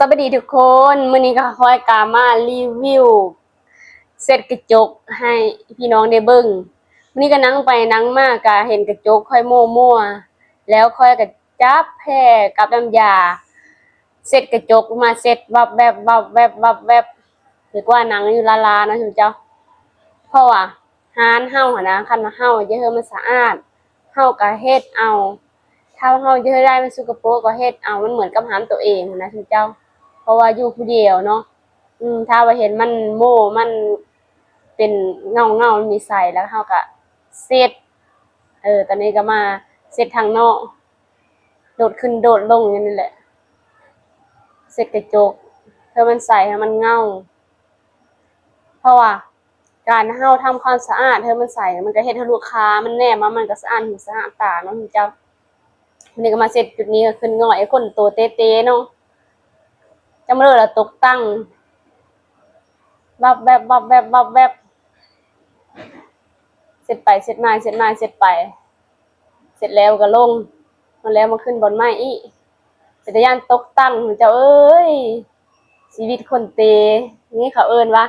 ສະບາຍດີທຸກຄົນ, ມື້ນີ້ກໍຂ້ອຍກໍມາຣີວິວເຊັດກະຈົກໃຫ້ພີ່ນ້ອງໄດ້ເບິ່ງ. ມື້ນີ້ກໍນັ່ງໄປນັ່ງມາກໍເຫັນກະຈົກຂ້ອຍມົ້ວໆ ແລ້ວຂ້ອຍກໍຈັບແພ້ກັບນ້ຳຢາ ເຊັດກະຈົກມາເຊັດວັບແວັບ ວັບແວັບ ວັບແວັບ ຖືກວ່ານັ່ງຢູ່ລ້າໆເນາະຊຸມເຈົ້າ. ເພາະວ່າ ຮ້ານເຮົາຫັ້ນນະ ຄັນວ່າເຮົາຢາກໃຫ້ມັນສະອາດ ເຮົາກໍເຮັດເອົາ, ຖ້າເຮົາຢາກໃຫ້ຮ້ານມັນສົກກະປົກກໍເຮັດເອົາ, ມັນເໝືອນກັບຮ້ານໂຕເອງຫັ້ນນະຊຸມເຈົ້າ. ເພາະວ່າຢູ່ຜູ້ດຽວເນາະ, ອືມ ຖ້າວ່າເຫັນມັນໂມ້ ມັນເປັນເຫງົາໆ ມັນມີໄຊ ແລ້ວເຮົາກໍເຊັດ. ເອີ ຕອນນີ້ກໍມາເຊັດທາງນອກ ໂດດຂຶ້ນໂດດລົງຢູ່ນີ້ແຫຼະ, ເຊັດກະຈົກ ເພື່ອມັນໃສ ໃຫ້ມັນເຫງົາ. ເພາະວ່າການເຮົາທຳຄວາມສະອາດໃຫ້ມັນໃສ ມັນກໍເຮັດໃຫ້ລູກຄ້າມັນແນມມາ ມັນກໍສະອາດຫູສະອາດຕາເນາະເຈົ້າ. ມື້ນີ້ກໍມາເຊັດຈຸດນີ້ ກໍຂຶ້ນງອກ ໄອ້ຄົນໂຕເຕໆເນາະ, ຈຳເລີລະຕົກຕັ່ງ ວັບແວັບ ວັບແວັບ ວັບແວັບ ເຊັດໄປເຊັດມາ ເຊັດມາເຊັດໄປ. ເສັດແລ້ວກໍລົງ, ລົງແລ້ວມາຂຶ້ນບ່ອນໃໝ່ອີກ. ເປັນຕາຢ້ານຕົກຕັ່ງເຈົ້າເອີຍ, ຊີວິດຄົນເຕ. ນີ້ເຂົາເອີ້ນວ່າ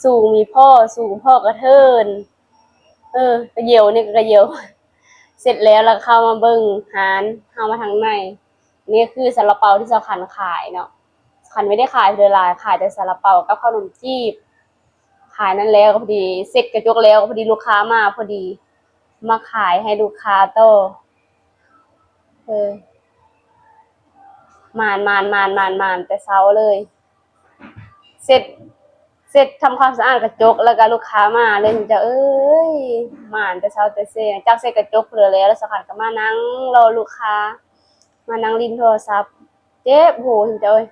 ສູງມີພໍ້ ສູງພໍ້ກະເທີນ. ເອີ ກະເຍົວ ນີ້ກໍກະເຍົວ. ເສັດແລ້ວ ແລ້ວເຂົ້າມາເບິ່ງຮ້ານເຮົາມາທາງໃນ. ນີ້ຄືຊາລາເປົາທີ່ສາວຂັນຂາຍເນາະ. ສາວຂັນບໍ່ໄດ້ຂາຍເທື່ອຫຼາຍ, ຂາຍແຕ່ຊາລາເປົາກັບເຂົ້າໜົມຈີບ. ຂາຍນັ້ນແລ້ວກໍພໍດີ ເຊັດກະຈົກແລ້ວກໍພໍດີ ລູກຄ້າມາພໍດີ ມາຂາຍໃຫ້ລູກຄ້າຕໍ່. ເອີ ໝານ ໝານ ໝານ ໝານ ໝານແຕ່ເຊົ້າເລີຍ. ເຊັດ ເຊັດທຳຄວາມສະອາດກະຈົກ ແລ້ວກໍລູກຄ້າມາເລີຍເຈົ້າເອີຍ. ໝານແຕ່ເຊົ້າແຕ່ເຊ, ຈັກເຊັດກະຈົກເທື່ອແລ້ວ ແລ້ວສາວຂັນກໍມານັ່ງລໍລູກຄ້າ, ມານັ່ງຫຼິ້ນໂທລະສັບ ເຈັບຫູເຈົ້າເອີຍ.